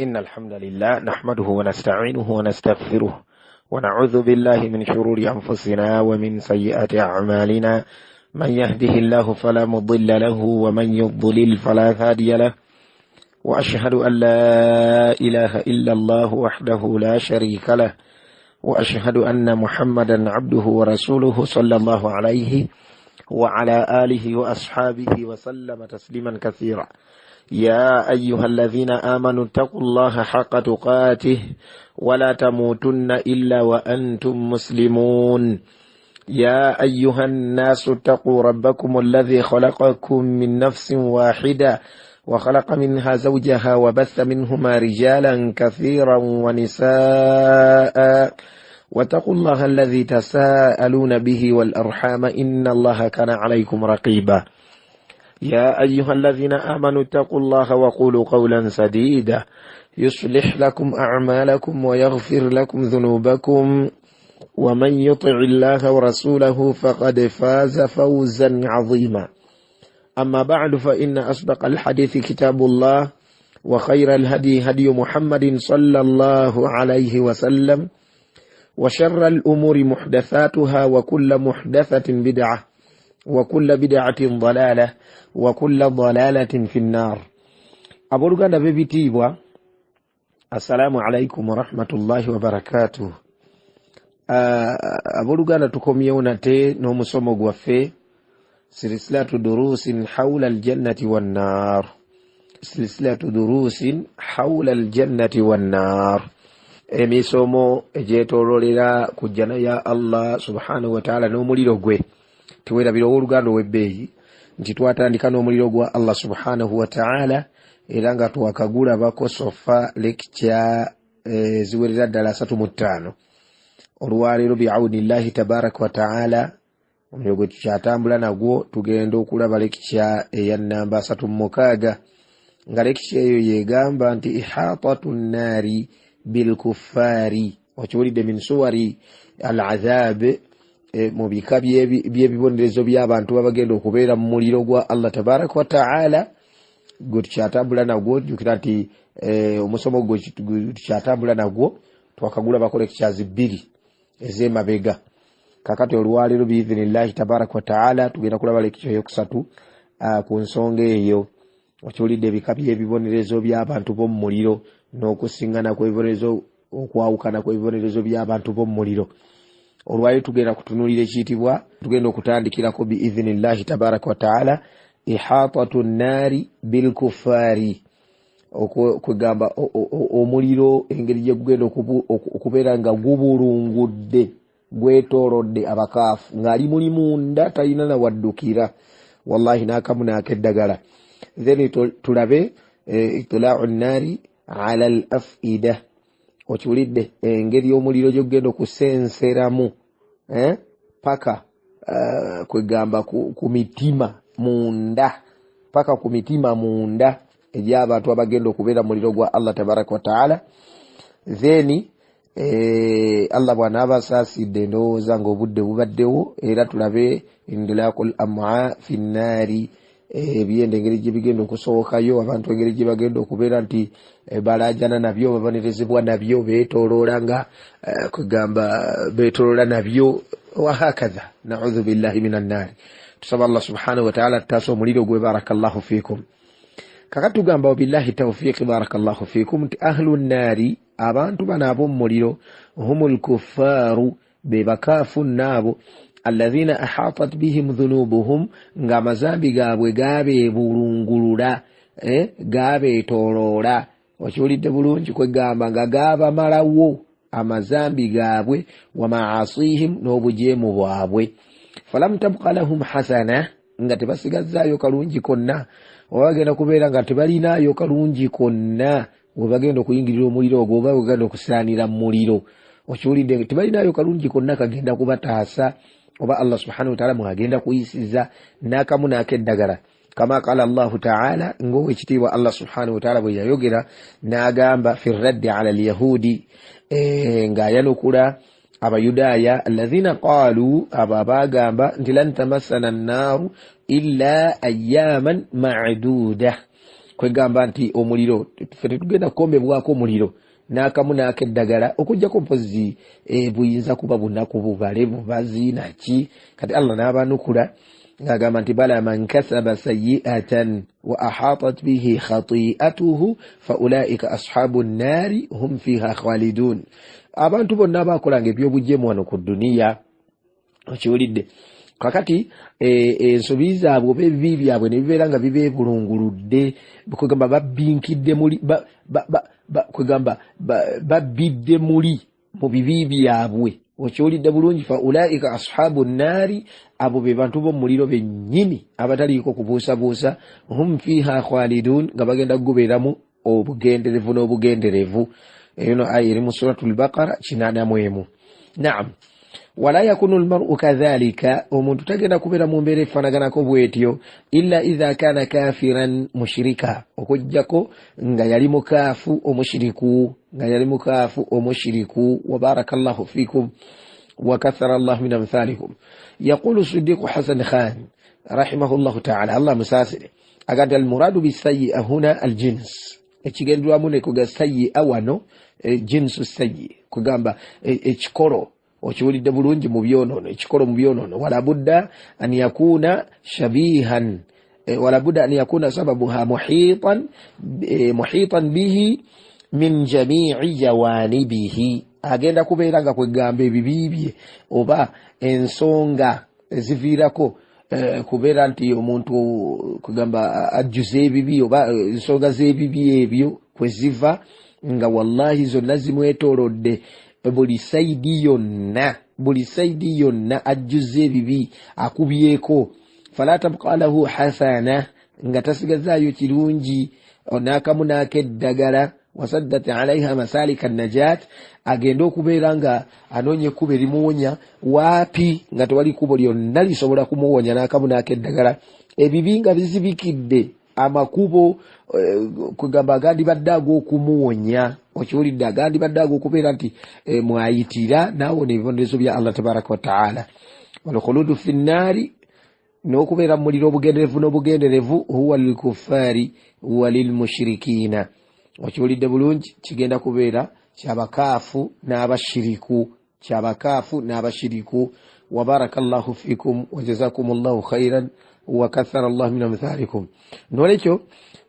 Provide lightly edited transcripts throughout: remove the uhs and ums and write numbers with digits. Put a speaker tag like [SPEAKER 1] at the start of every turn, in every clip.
[SPEAKER 1] إن الحمد لله نحمده ونستعينه ونستغفره ونعوذ بالله من شرور أنفسنا ومن سيئات أعمالنا من يهده الله فلا مضل له ومن يضلل فلا هادي له وأشهد أن لا إله إلا الله وحده لا شريك له وأشهد أن محمدا عبده ورسوله صلى الله عليه وعلى آله وأصحابه وسلم تسليما كثيرا. يا أيها الذين آمنوا اتقوا الله حق تقاته ولا تموتن إلا وأنتم مسلمون. يا أيها الناس اتقوا ربكم الذي خلقكم من نفس واحدة وخلق منها زوجها وبث منهما رجالا كثيرا ونساء واتقوا الله الذي تساءلون به والأرحام إن الله كان عليكم رقيبا. يا أيها الذين آمنوا اتقوا الله وقولوا قولا سديدا يصلح لكم أعمالكم ويغفر لكم ذنوبكم ومن يطع الله ورسوله فقد فاز فوزا عظيما. أما بعد، فإن أصدق الحديث كتاب الله وخير الهدي هدي محمد صلى الله عليه وسلم وشر الأمور محدثاتها وكل محدثة بدعة وكل بدعة ضلالة وكل ضلالة في النار. Abooluganda b'ebitiibwa, assalamu alaikum warahmatullahi wabarakatuh. Abooluganda, tukomyewo nate n'omusomo gwaffe silsilatu durusin haula aljannati wannar, silsilatu durusin haula aljannati wannar, emisomo egyetololera ku jjana ya Allah subhanahu wataala n'omuliro gwe. Tewerabira, owooluganda ow'ebbeeyi, nti twatandika n'omuliro gwa Allah subhanahu wataala era nga twakagulabako so far lecture ziwerera ddala 35. Olwaleero biaunillahi tabaraka wataala, omuliro gwe tukyatambula nagwo, tugenda okulaba lecture eya namba 36, nga lecture eyo yegamba nti ihatatu nnaari bilkuffaari. Okiwulidde, min suwari al azab, mu bika by'ebibonerezo by'abantu babagenda okubeera mu muliro gwa Allah tabaraka wataala gwe tukyatambula nagwo. Jjukira nti omusomo gwe tukyatambula nagwo twakagulabako lectures bbiri ez'emabega. Kakati olwaleero biidhinillahi tabaraka wataala tugenda kulaba lecture eyokusatu ku nsonga eyo. Okiwulidde, ebika by'ebibonerezo by'abantu b'omu muliro n'okusiŋŋana kw'ebibonerezo, okwawukana kw'ebibonerezo by'abantu b'omu muliro. Olwaleero tugenda kutunuulira ekiyitibwa, tugenda okutandikirako biidhinillahi tabaraka wataala ihatatu nnaari bilkufaari, kwegamba omuliro engeri gye gugenda okubeera nga gubulungudde, gwetoolodde abakaafu, ng'ali muli munda talina nawaddukira, wallahi, n'akamu n'akeddagala. Then tulabe itilaau nnaari ala al afida. Okiwulidde, engeri omuliro gyogenda okusenseramu paka kwegamba ku mitima munda, paka ku mitima munda egy'abantu abagenda okubeera muliro gwa Allah tabaraka wataala. Then Allah bw'anaaba asaasidde, ndowooza ng'obudde bubaddewo, era tulabe indilaku l am'a fi nnaari, ebyenda engeri gye bigenda okusowokayo, abantu engeri gye bagenda okubeera nti balajana nabyo, babonerezebwa nabyo, beetoloola nga kwegamba beetoloola nabyo, wahakadha. Naudhu billahi min annaari. Tusaba Allah subhanahu wataala tutaasa omuliro gwe. Barakallahu fikum. Kakati tugamba, wabillahi taufiqi, barakallahu fikum, nti ahlu nnaari, abantu bano ab'omuliro, humu lkuffaaru, be bakaafu naabo, alladhina ahatat bihim dhunubuhum, ng'amazambi gaabwe gabeebulungulula, gabeetooloola. Okiwulidde bulungi, kwegamba nga gaabamalawo amazambi gaabwe, wa maasihim, n'obujeemu bwabwe. Falam tabqa lahum hasana, nga tebasigazaayo kalungi konna, oba bagenda kubeera nga tebalinaayo kalungi konna we bagenda okuyingirira omuliro ogwo, oba wegenda okusaanira mu muliro. Okiwulidde, tebalinaayo kalungi konna kagenda kubataasa oba Allah subhanahu wataala mwagenda kuyisiza n'akamu n'akeddagala. Kama qala Allahu taala, ngaowekitiibwa Allah subhanahu wataala bwe yayogera n'agamba fi raddi ala alyahudi, ng'ayanukula abayudaaya, alladhina qaalu, abo abagamba nti lan tamassana nnaaru illa ayaman maduda. Kwegamba nti omuliro ffe tetugenda kukombebwako omuliro n'akamu n'akeddagala, okuggyako mpozi buyinza kuba bunaku bubale bubazi naki. Kati Allah n'abanukula ng'agamba nti bala man kasaba sayi'atan wa ahatat bihi khati'atuhu fa ulaika ashabu nnaari hum fiha khalidun. Abantu bonna abakolanga ebyobujemu wano ku duniya, okiwulidde? Kakati ensobi zaabwe oba ebibi byabwe ne bibeera nga bibeebulunguludde, kwegamba babbinkidde muli, kwegamba babbidde muli mu bibi byabwe. Okiwulidde bulungi? Fa ulaika ashabu nnaari, abo be bantu b'omuliro bennyini abataliiko kubuusabuusa, hum fiha khalidun, nga bagenda kugubeeramu obugenderevu n'obugenderevu. Eyo no aya eri mu Suratul Baqara 81. Naam, wala yakunu lmaru kadhalika, omuntu tagenda kubeera mu mbeera efaanaganako bwetyo, illa idha kana kafiran mushirika, okuggyako nga yali mukaafu omushiriku, nga yali mukaafu omushiriku. Wabaraka llahu fikum wakathara llahu min amthalikum. Yaqulu Sidiku Hasan Khan rahimahullahu taala, Allah musaasire, aga nti almuradu bisayia huna aljins, ekigenderwamu nekuga sayia wano jinsu sayi, kugamba ekikolo. Okiwulidde bulungi? Mu byonoono, ekikolo mu byonoono, walabudda an yakuna shabihan, walabudda an yakuna sababuha muhitan bihi min jamii jawanibihi, agenda kubeera nga kwegamba ebibi bye oba ensonga eziviirako kubeera nti omuntu kugamba ajjuza ebibi oba ensonga z'ebibi ebyo kwe ziva, nga wallahi zonna zimwetoolodde buli side yonna, buli side yonna ajjuza ebibi, akubyeko. Fala tabqa lahu hasana, nga tasigazaayo kirungi n'akamu n'akeddagala. Wasaddat alaiha masalika najat, agende okubeera nga anoonya ekkubo erimuwonya, waapi nga tewali kkubo lyonna lisobola kumuwonya n'akamu n'akeddagala, ebibi nga bizibikidde amakubo kwegamba agandibadde ag'okumuwonya. Okiwulidde? Agandibadde ag'okubeera nti mwayitira naawona ebibonerezo bya Allah tabaraka wataala. Walkhuludu fi nnaari, n'okubeera mu muliro obugenderevu n'obugenderevu, huwa lilkuffari walilmushirikiina. Okiwulidde bulungi? Kigenda kubeera kyabakaafu n'abashiriku, kyabakaafu n'abashiriku. Wabaraka llahu fikum wajazakum llahu khairan wakathara llahu min amthalikum. Nolwekyo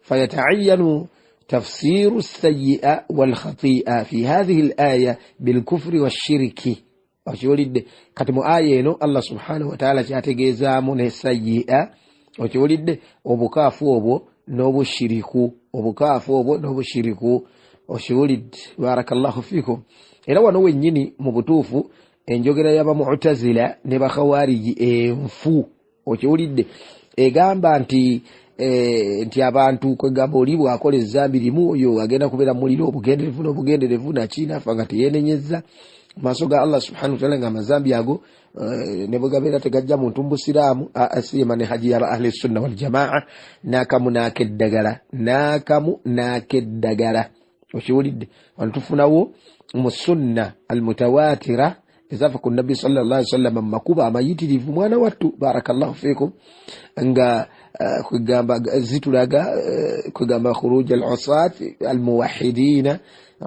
[SPEAKER 1] fayataayanu tafsiru sayia walkhatia fi hathihi laya bilkufri washiriki. Okiwulidde? Kati mu aya eno Allah subhanahu wataala kyategeezaamu ne sayia, okiwulidde, obukaafu obwo n'obushiriku, obukaafu obwo n'obushiriku. Okiwulidde? Barakallahu fikum. Era wano wennyini mu butuufu enjogera y'Abamutazila ne Bakhawariji enfu, okiwulidde, egamba nti abantu kwegamba oli bwakola ezambi limu, oyo agenda kubeera muliro obugenderevu n'obugenderevu, nakinafa nga teyenenyeza maaso ga Allah subhanahu wataala, nga amazambi ago ne bwe gabeera tegajja muntu mu busiraamu. Asiyema ne haji yaba ahli sunna waljamaa n'akamu n'akeddagala, n'akamu n'akeddagala. Okiwulidde? Wano tufunawo mu sunna almutawatira ezava ku Nabbi sallallahu alaihi wasallam mu makubo amayitirivu, mwana wattu, barakallahu fikum, nga kwegamba zitulaga kwegamba khuruj al usat almuwahidina,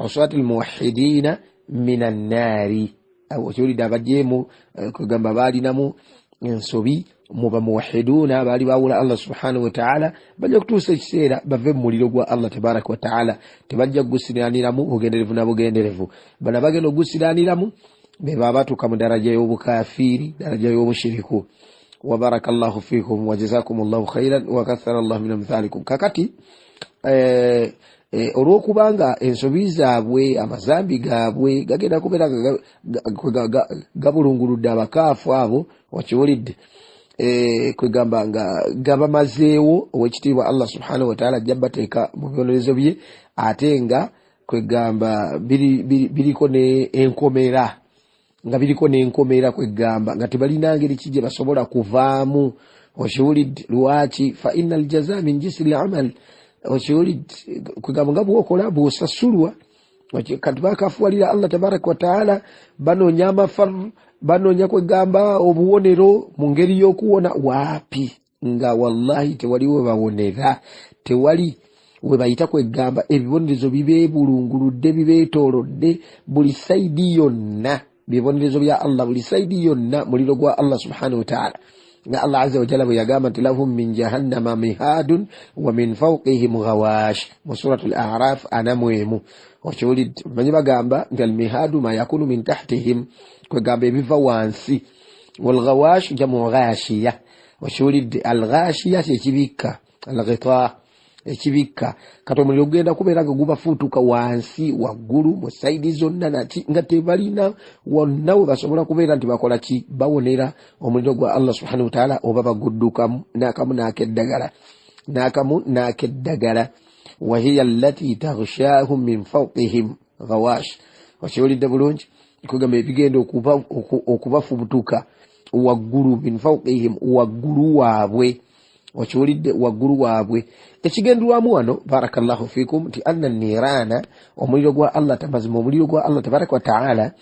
[SPEAKER 1] usat almuwahidina min annaari. Okiwulidde? Abajeemu kwegamba baalinamu ensobi mu bamuwahiduuna, baali bawula Allah subhanahu wataala, bajja kutuusa ekiseera bave mu muliro gwa Allah tabaraka wataala, tebajja kugusiraniramu bugenderevu na bugenderevu. Bano bagenda okugusiraniramu beba batuuka mu daraja y'obukafiiri, daraja y'obushiriku. Wabaraka llahu fikum wajazakum llahu khairan wakathara llahu min amthalikum. Kakati olwokubanga ensobi zaabwe, amazambi gaabwe gagenda kubeera nga gabulunguludde abakaafu abo, wakiwulidde, kwegamba nga gabamazeewo, owekitiibwa Allah subhanahu wataala ajja bateeka mu bibonerezo bye, ate nga kwegamba biriko ne enkomera, nga biriko n'enkomera, kwegamba nga tebalina ngeri ki gye basobola kuvaamu. Okiwulidde? Lwaki? Fa inna aljaza min jinsi lamal. Okiwulidde? Kwegamba nga bwokola bwosasulwa. Kati bakafuwalira Allah tabaraka wataala, banoonya amafaru, banoonya kwegamba obuwonero mu ngeri y'okuwona, waapi nga wallahi tewali we bawonera, tewali. We bayita kwegamba ebibonerezo bibeebulunguludde, bibeetoolodde buli saidi yonna, bibonerezo bya Allah buli saidi yonna, muliro gwa Allah subhanahu wataala. Nga Allah azza wajalla bwe yagamba nti lahum min jahannama mihadun wa min fawqihim ghawash mu suratu al Araf 41. Okiwulidde? Manyi bagamba nti almihadu ma yakunu min tahtihim, kwegamba ebiva wansi, walghawash jamu ghashiya. Okiwulidde? Alghashiya kyekibikka, alghita ekibikka. Kati omuliro gugenda kubeera nga gubafuutuka wansi, waggulu, mu saidi zonna, naki nga tebalina wonna we basobola kubeera nti bakola ki, bawonera omuliro gwa Allah subhanahu wataala oba baguddukamu n'akamu n'akeddagala, n'akamu n'akeddagala. Wahiya allati taghshahum min fawqihim ghawash. Okiwulidde bulungi? Kugamba ebigenda okubafubutuka waggulu, min fawqihim, waggulu waabwe. Okiwulidde? Waggulu waabwe. Ekigendulwamu wano, barakallahu fikum, nti anna nirana, omuliro gwa Allah, tamazima omuliro gwa Allah tabaraka wataala,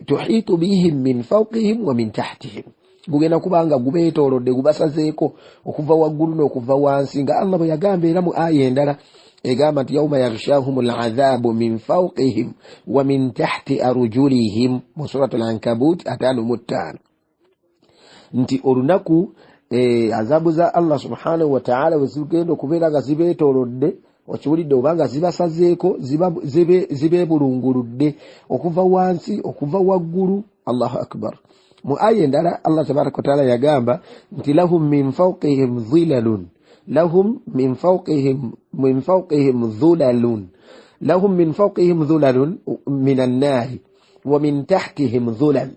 [SPEAKER 1] tuhitu bihim min fawqihim wa min tahtihim, gugenda kubanga gubeetoolodde, gubasazeeko okuva waggulu n'okuva wansi, nga Allah bwe yagamba era mu aya endala egamba nti yauma yaghshahum ladhabu min fawqihim wa min tahti arjulihim mu surat al Ankabut 55, nti olunaku azabu za Allah subhanahu wataala bwe zigenda okubeera nga zibeetoolodde, okiwulidde, oba nga zibasazeeko, zibeebulunguludde okuva wansi, okuva waggulu. Allahu akbar! Mu aya endala Allah tabaraka wataala yagamba nti lahum min fawqihim dhilalun, lahum min fawqihim, min fawqihim dhulalun, lahum min fawqihim dhulalun min annaari wa min tahtihim dhulal,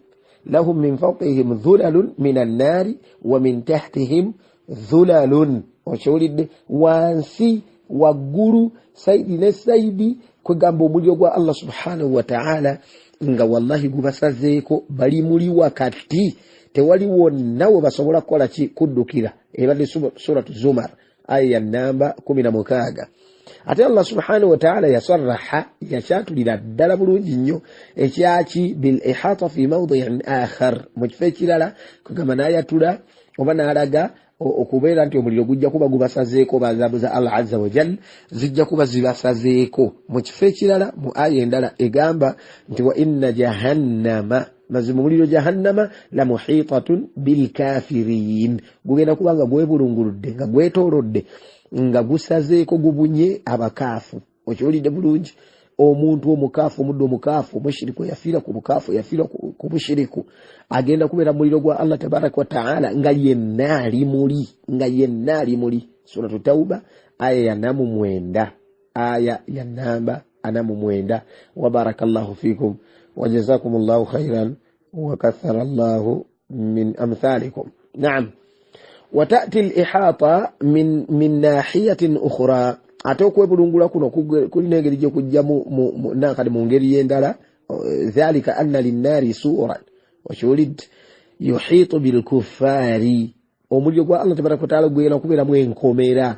[SPEAKER 1] lahum min fawqihim dhulalun min annaari wa min tahtihim dhulalun. Okiwulidde? Wansi, waggulu, saidi ne saidi, kwegamba omuliro gwa Allah subhanahu wataala nga wallahi gubasazeeko, bali muli wakati, tewali wonna we basobola kukola ki, kuddukira. Ebadde Suratu Zumar aya ya namba 16. Ate Allah subhanahu wataala yasaraha, yakyatulira ddala bulungi nnyo ekyaki bil ihata fi maudiin akhar, mu kifo ekirala, kugamba n'ayatula oba n'alaga okubeera nti omuliro gujja kuba gubasazeeko, bazaabu za Allah azza wajal zijja kuba zibasazeeko mu kifo ekirala, mu aya endala egamba nti wa inna jahannama, mazima omuliro jahannama, la muhitatun bilkafirin, gugenda kuba nga gwebulunguludde, nga gwetoolodde, nga gusazeeko, gubunye abakaafu. Okiwulidde bulungi? Omuntu omukaafu, omuddu omukaafu, omushiriku, yafiira ku bukaafu, yafiira ku bushiriku, agenda kubeera muliro gwa Allah tabaraka wataala nga yenna ali muli, nga yenna ali muli. Suratu Tauba aya ya 49, aya ya namba 49. Wabaraka llahu fikum wajazakum llahu khairan wakathara llahu min amthalikum. Naam, watati lihata min nahiyatin ukhra. Ate okwebulungula kuno kulina engeri gyekujja nakati mu ngeri y'endala. Dhalika anna linnaari suran, okiwulidde, yuhiitu bilkuffaari, omuliro gwa Allah tabaraka wataala gugenda kubeeramu enkomera.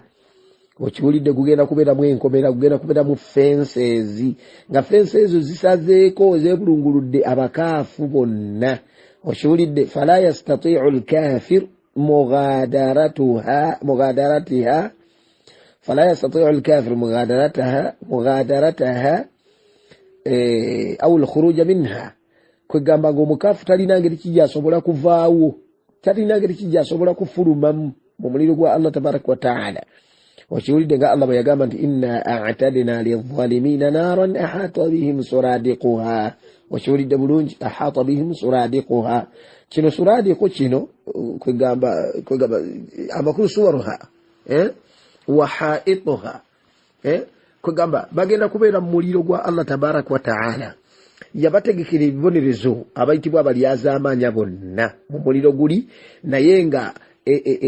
[SPEAKER 1] Okiwulidde? Gugenda kubeeramu enkomera, gugenda kubeeramu fences, nga fensi ezo zisazeeko, zebulunguludde abakaafu bonna. Okiwulidde? Fala yastatiu lkafir mugadaratiha, fala yastatiu lkafir mugadarataha au lkhuruja minha, kwegamba nga omukafu talina ngeri kijja asobola kuvaawo, talina ngeri kijja asobola kufulumamu mu muliro gwa Allah tabaraka wataala. Okiwulidde? Nga Allah bwe yagamba nti inna atadna lizalimina naran ahata bihim suradiquha. Okiwulidde bulungi? Ahata bihim suradiquha. Kino suradiku kino kwegamba amakulu suwaruha wa haituha, kwegamba bagenda kubeera mu muliro gwa Allah tabaraka wataala, yabategekera ebibonerezo abayitibwa abalyazaamaanya bonna mu muliro guli, naye nga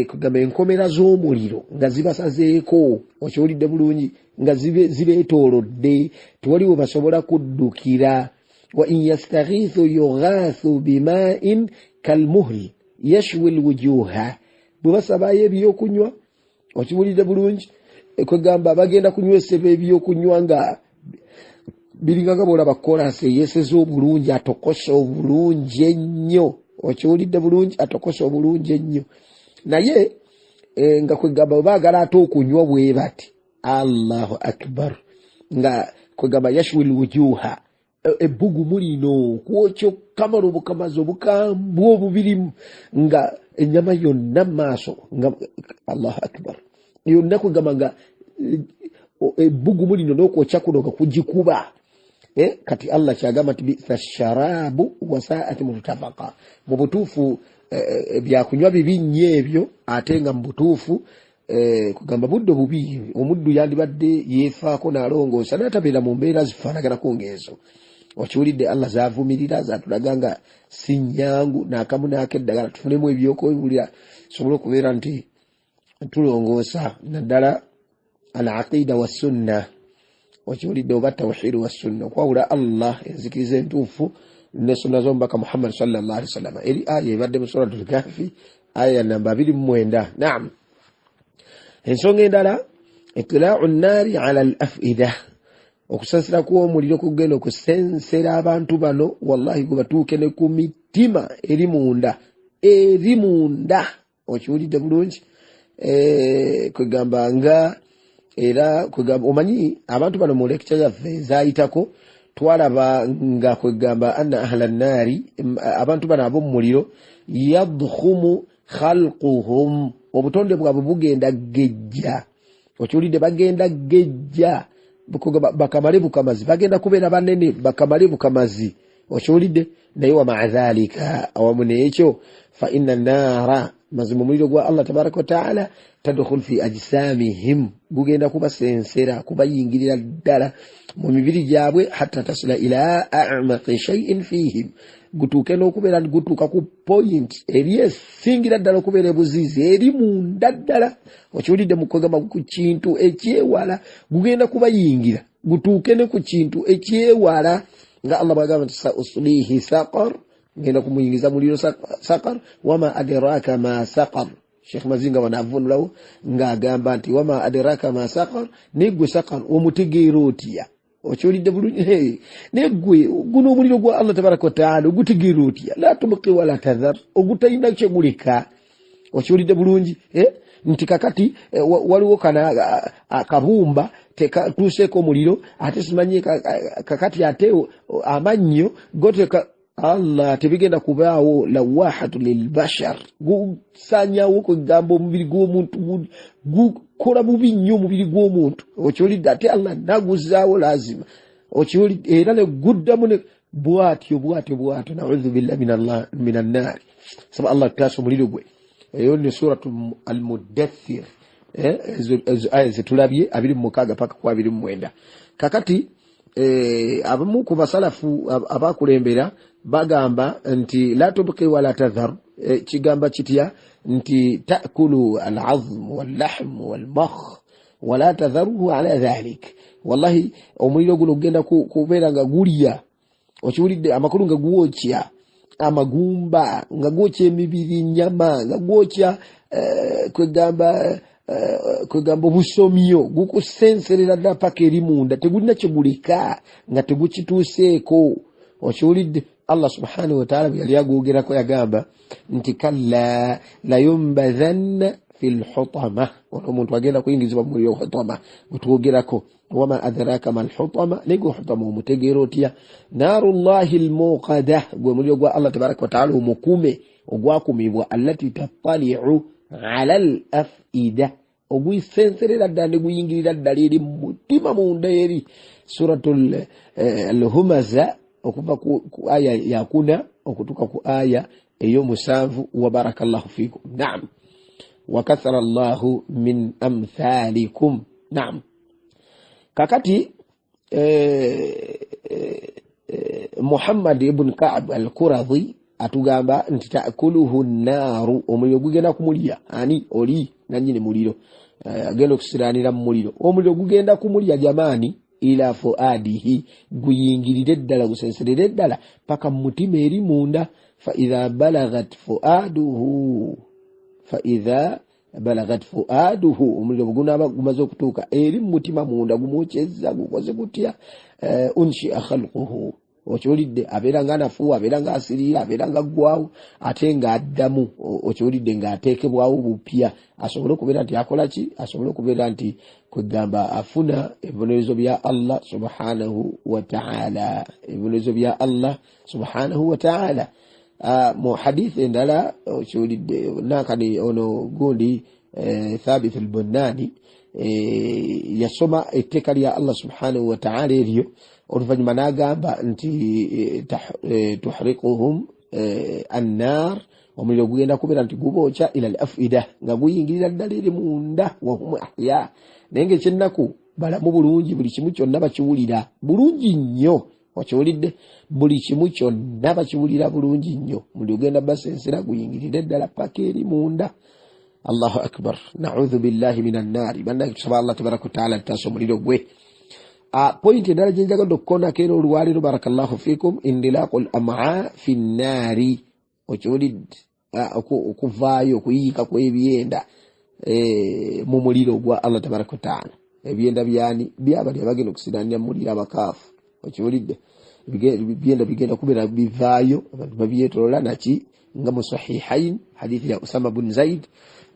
[SPEAKER 1] kugamba enkomera z'omuliro nga zibasazeeko. Okiwulidde bulungi? Nga zibeetoolodde, tewaliwo basobola kuddukira. Wa in yastaghithu yughathu bimain kalmuhl yashwi lwujuha, bwe basabayo ebyokunywa. Okiwulidde bulungi? Kwegamba bagenda kunywesebwa ebyokunywa nga biringa nga bwolaba kolansi eyeseza obulungi, atokosa obulungi ennyo. Okiwulidde bulungi? Atokosa obulungi ennyo, naye nga kwegamba bwe baagala ate okunywa bwe bati. Allahu akbar, nga kwegamba yashwi lwujuha, ebbugumu lino kwokyo kamala obukamazi obukambwe obubirimu, nga ennyama yonna maaso nga Allahu akbar yonna, kwegamba nga ebbugumu lino n'okwokya kuno nga kugikuba. Kati Allah kyagamba nti bisa sharabu wasaat murtafaqa, mu butuufu byakunywa bibi nnyo ebyo, ate nga mu butuufu kugamba budde bubi, omuddu yandibadde yeefaako n'alongoosa n'atabeera mu mbeera zifaanaganako ng'ezo. Okiwulidde, Allah zavumirira, zatulaga nga si nnyangu n'akamu n'akeddagala. Tufunemu ebyokwewulira sobole okubeera nti tulongoosa, naddala al aqida wassunna. Okiwulidde, oba tawhidi wassunna, okwawula Allah, enzikiriza entuufu ne sunna z'omubaka Muhammad sallallahu alaihi wasallam. Eri aya ebadde mu Suratul Kahfi, aya namba 29. Naam, ensonga endala, itilaau nnaari ala al afida, okusensera kw'omuliro kugenda okusensera abantu bano, wallahi gwe batuuke ne ku mitima eri munda, eri munda. Okiwulidde bulungi, kwegamba nga era kwegamba omanyi abantu bano mu lecture yaffe ezayitako twalaba nga kwegamba anna ahla nnaari, abantu bano ab'omu muliro, yadkhumu khalquhum, obutonde bwabwe bugenda gejja. Okiwulidde, bagenda gejja bakamale bukamazi, bagenda kubeera banene bakamale bukamazi. Okiwulidde, naye wamaa dhalika, awamu n'ekyo, fa inna naara, mazima omuliro gwa Allah tabaraka wataala, tadkhul fi ajsamihim, gugenda kubasensera kubayingirira ddala mu mibiri gyabwe, hatta tasila ila amaqi shaiin fihim, gutuuke n'okubeera gutuuka ku point eri esingira ddala okubeera ebuziizi eri munda ddala. Okiwulidde, mukwegamba ku kintu ekyewala gugenda kubayingira gutuuke ne ku kintu ekyewala, nga Allah bwagamba nti sa uslihi saqar, ngenda kumuyingiza muliro saqar. Wama adraka ma saqar, Sheikh Mazinga wanavunulawo ng'agamba nti wama adraka ma saqar, negwe saqar omutegeera otya? Okiwulidde bulungi, negwe guno omuliro gwa Allah tabaraka wataala ogutegeera otya? La tubqi wala tadhar, ogutalina kyeguleka. Okiwulidde bulungi, nti kakati waliwo kana akabumba tekatuuseeko omuliro, ate simanyi kakati ate amannyo goteka Allah tebigenda kubaawo. Lawahatu lilbashar, gusanyawo kwegamba omubiri gw'omuntu, gukola bubi nnyo omubiri gw'omuntu. Okiwulidde, ate Allah naguzaawo lazima. Okiwulidde, era ne guddamu ne bwatyo bwatyo bwatyo. Naudhu billah min annaari, saba Allah tutaasa omuliro gwe. Eyo ne Suratu Almudathir, ezo aya zetulabye 26 paka ku 29. Kakati abamu ku basalafu abakulembera bagamba nti la tubqi wala tadhar, kigamba kitya? Nti takulu alazm wallahm walmakh wala tadharuhu ala dhalik. Wallahi omuliro guno gugenda kubeera nga gulya. Okiwulidde, amakulu nga gwokya amagumba, nga gwokya emibiri, nyama, nga gwokya kwegamba obusomyo, gukusenserera ddala paka eri munda, tegulina kyeguleka nga tegukituuseeko. Okiwulidde, Allah subhanahu wataala bwe yali agwogerako yagamba nti kalla layumbadhanna fi lhutama, ono omuntu agenda kuyingizibwa mu muliro hutama gwetwogerako. Wama adraka ma lhutama, naye gwe hutama omutegeera otya? Naaru llahi lmuqada, gwe muliro gwa Allah tabaraka wataala omukume ogwakumibwa, allati tattaliu ala al afida, ogwisenserera ddala ne guyingirira ddala eri mu mutima munda eri. Suratu Alhumaza, okuva ku aya yakuna okutuuka ku aya ey'omusanvu. Wa baraka llahu fikum, naam, wakathara llahu min amthalikum. Naam, kakati Muhammad ibn Kab al Kuradhi atugamba nti takuluhu nnaaru, omuliro gugenda kumulya. Ani oli nanyini muliro agenda okusiranira mu muliro, omuliro gugenda kumulya jamaani, ila fuadihi, guyingirire ddala gusenserere ddala paka mu mutima eri munda. Faidha balagat fuaduhu, faidha balagat fuaduhu, omuliro bwegunaaba gumaze okutuuka eri mu mutima munda, gumwokyezza gukoze gutya, unshia khalquhu. Okiwulidde? Abeera nga anafuwa, abeera nga asiriira, abeera nga aggwawo, ate ng'addamu. Okiwulidde? Ng'ateekebwawo bupya asobole okubeera nti akola ki, asobole okubeera nti kwegamba afuna ebibonerezo bya Allah subhanahu wataala, ebibonerezo bya Allah subhanahu wataala. Mu hadithi endala, okiwulidde, nakani ono gundi Thabith al-Bunnani yasoma etteeka lya Allah subhanahu wataala eryo, oluvannyuma n'agamba nti tuhrikuhum annar, omuliro gugenda kubeera nti gubookya ila al afida, nga guyingirira ddala eri munda, wahum ahya, naye nga ekyennaku balamu bulungi, buli kimu kyonna bakiwulira bulungi nnyo. Okiwulidde? Buli kimu kyonna bakiwulira bulungi nnyo. Muli ogenda basensera guyingirire ddala paka eri munda. Allahu akbar, naudhu billahi min annaari. Bannange, tusaba Allah tabaraka wataala tutaasa omuliro gwe. Point endala gyenjagadde okukonako era olwaleero, barakallahu fikum, indilaqu l amaa fi nnaari. Okiwulidde? Okuvaayo, okuyiika kw'ebyenda mu muliro gwa Allah tabaraka wataala. Ebyenda byani? Byabali abagenda okusiranira mu muliro, abakaafu. Okiwulidde? Ebyenda bigenda kubeera bivaayo, abantu babyetolola naki, nga mu Sahihain, hadithi ya Usama bun Zaid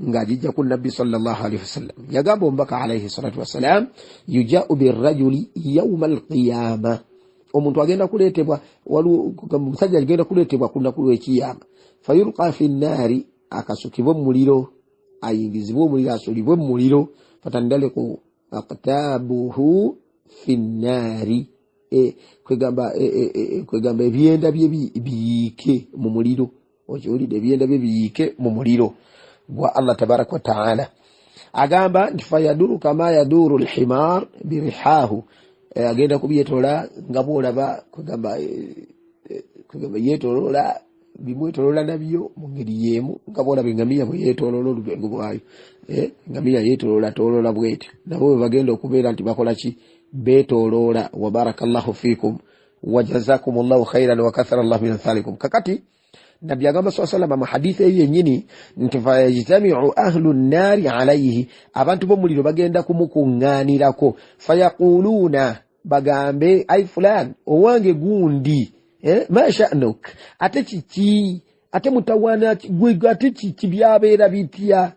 [SPEAKER 1] ng'agijja ku Nabbi sallallahu alaihi wasallam, yagamba omubaka alaihi salatu wassalam, yujau birrajuli yauma alqiyama, omuntu agenda kuleetebwa, omusajja agenda kuleetebwa ku lunaku lw'ekiyama, fayulqa fi nnaari, akasukibwe mu muliro, ayingizibwe omuliro, asulibwe mu muliro, fatandaliku aktabuhu fi nnaari, kwegamba kwegamba ebyenda bye biyiike mu muliro. Okiwulidde? Ebyenda bye biyiike mu muliro gwa Allah tabaraka wataala. Agamba nti fayaduru kama yaduru lhimar birihahu, agenda kubyetolola nga bwolaba kwegamba kwegamba yetolola, bimwetolola nabyo mu ngeri yemu nga bwolaba engamiya bwe yetolola olubengo bwayo. Engamiya yetolola tolola bwetyo, nabo bwe bagenda okubeera nti bakola ki, betoloola. Wa barakallahu fikum wajazakum llahu khairan wakathara llahu min amthalikum. Kakati Nabbi agamba saa salama mu hadithi eyo yennyini nti fayajtamiu ahlu nnaari alaihi, abantu b'omuliro bagenda kumukuŋŋaanirako, fayaquluuna, bagambe, ai fulan, owange gundi, ma shanuk, ate kiki, ate mutawaana gwe, ate kiki, byabeera bitya?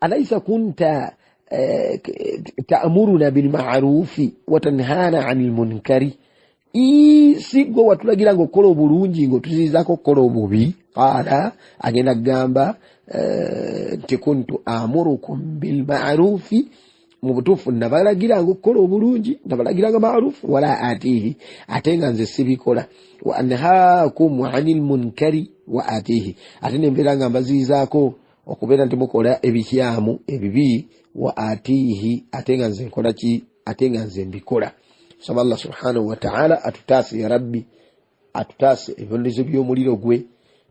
[SPEAKER 1] Alaisa kunta ta'muruna bilmarufi watanhana ani lmunkari, si gwe watulagira nga okukola obulungi, ngaotuziyizaako okukola obubi? Qaala, agenda kugamba nti kuntu amurukum bilmarufi, mu butuufu nabalagiranga okukola obulungi, nabalagiranga marufu, wala atihi, ate nga nze sibikola, wa anhaakum ani lmunkari wa atihi, ate nembeera nga mbaziyizaako okubeera nti mukola ebikyamu, ebibi, wa atihi, ate nga nze nkola ki, ate nga nze mbikola. Saba Allah subhanahu wataala atutaase, ya rabbi, atutaase ebibonerezo by'omuliro gwe.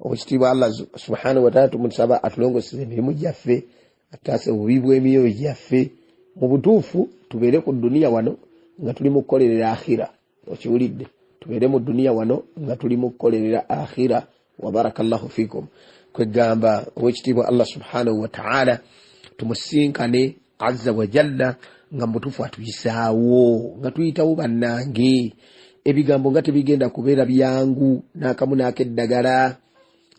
[SPEAKER 1] Owekitiibwa Allah subhanahu wataala tumusaba atulongoseze emirimu gyaffe, atutaase obubi bw'emyoyo gyaffe. Mu butuufu tubeere ku duniya wano nga tuli mu kukolerera akhira. Okiwulidde? Tubeere mu duniya wano nga tuli mu kukolerera akhira. Wa barakallahu fikum. Kwegamba owekitiibwa Allah subhanahu wataala tumusinkane azza wajalla nga mubutuufu atuyisaawo nga tuyitawo. Bannange, ebigambo nga tebigenda kubeera byangu n'akamu n'akeddagala,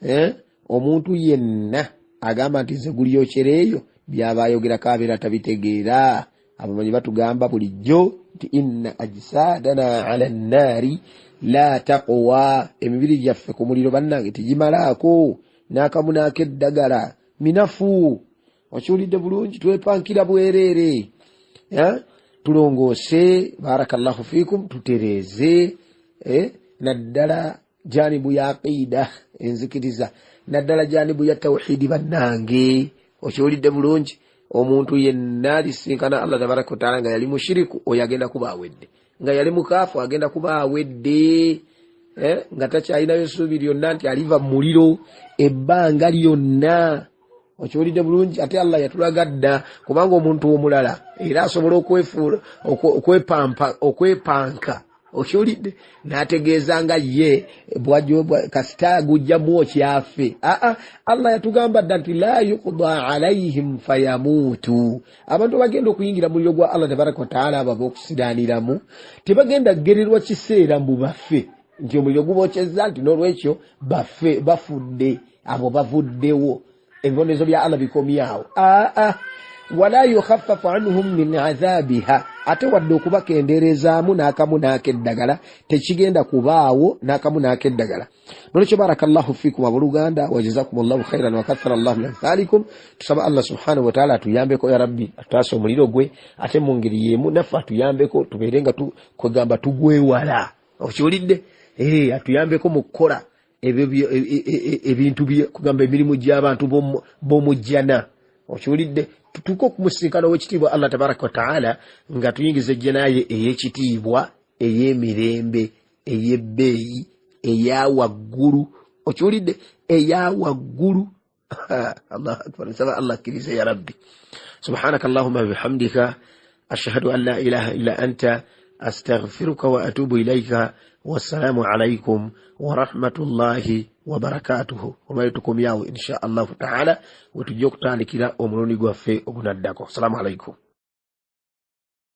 [SPEAKER 1] eh? Omuntu yenna agamba nti nze gulyokereeyo, byaba ayogerako abeera tabitegeera. Abamanyi batugamba bulijjo nti inna ajsadana ala nnaari la taqwa, emibiri gyaffe ku muliro bannange tegimalaako n'akamu n'akeddagala, minafu. Okiwulidde bulungi? Twepankira bwereere. Tulongoose, barakallahu fikum, tutereeze, naddala janibu ya aqida, enzikiriza, naddala janibu ya tawhidi. Bannange, okiwulidde bulungi? Omuntu yenna alisinkana Allah tabaraka wataala nga yali mushiriku, oyo agenda kuba awedde, nga yali mukaafu agenda kuba awedde, nga takyalinayo suubi lyonna nti aliva mu muliro ebbanga lyonna. Okiwulidde bulungi? Ate Allah yatulaga dda, kubanga omuntu omulala era asobola okwefuula, okwepampa, okwepanka. Okiwulidde? N'ategeeza nga ye kasita gujja mwokyafe. Aa, Allah yatugamba dda nti la yuqda alaihim fayamuutu. Abantu bagenda okuyingira muliro gwa Allah tabaraka wataala, abo ab'okusiraniramu tebagenda kugererwa kiseera mbu bafe, nti omuliro gubokyezza, nti n'olwekyo bafe, bafudde, abo bavuddewo, ebibonerezo bya Allah bikomyawo. Aa, wala yukhaffafu anhum min adhabiha, ate wadde okubakendeerezaamu n'akamu n'akeddagala tekigenda kubaawo n'akamu n'akeddagala. Nolwekyo barakallahu fikum abooluganda, wajazakum llahu khairan wakathara llahu min amthalikum. Tusaba Allah subhanahu wataala atuyambeko ya rabbi, atutaase omuliro gwe, ate mu ngeri yemu naffe atuyambeko tubeere nga kwegamba tugwewala. Okiwulidde? Atuyambeko mu kukola ebyo ebintu kugamba emirimu gy'abantu b'omujjana. Okiwulidde? Tutuuke okumusinkana owekitiibwa Allah tabaraka wataala nga tuyingiza ejjanaye ey'ekitiibwa, ey'emirembe, ey'ebbeeyi, eyawaggulu. Okiwulidde? Eyawaggulu. Allahu akbar. Nsaba Allah akkirize ya rabbi. Subhanaka allahumma bihamdika, ashhadu an la ilaha illa anta, astaghfiruka wa atubu ilaika. Wassalamu alaikum warahmatullahi wabarakatuhu. Olwali tukomyawo insha allahu taala wetujja okutandikira omulundi gwaffe ogunaddako. Assalamu alaikum.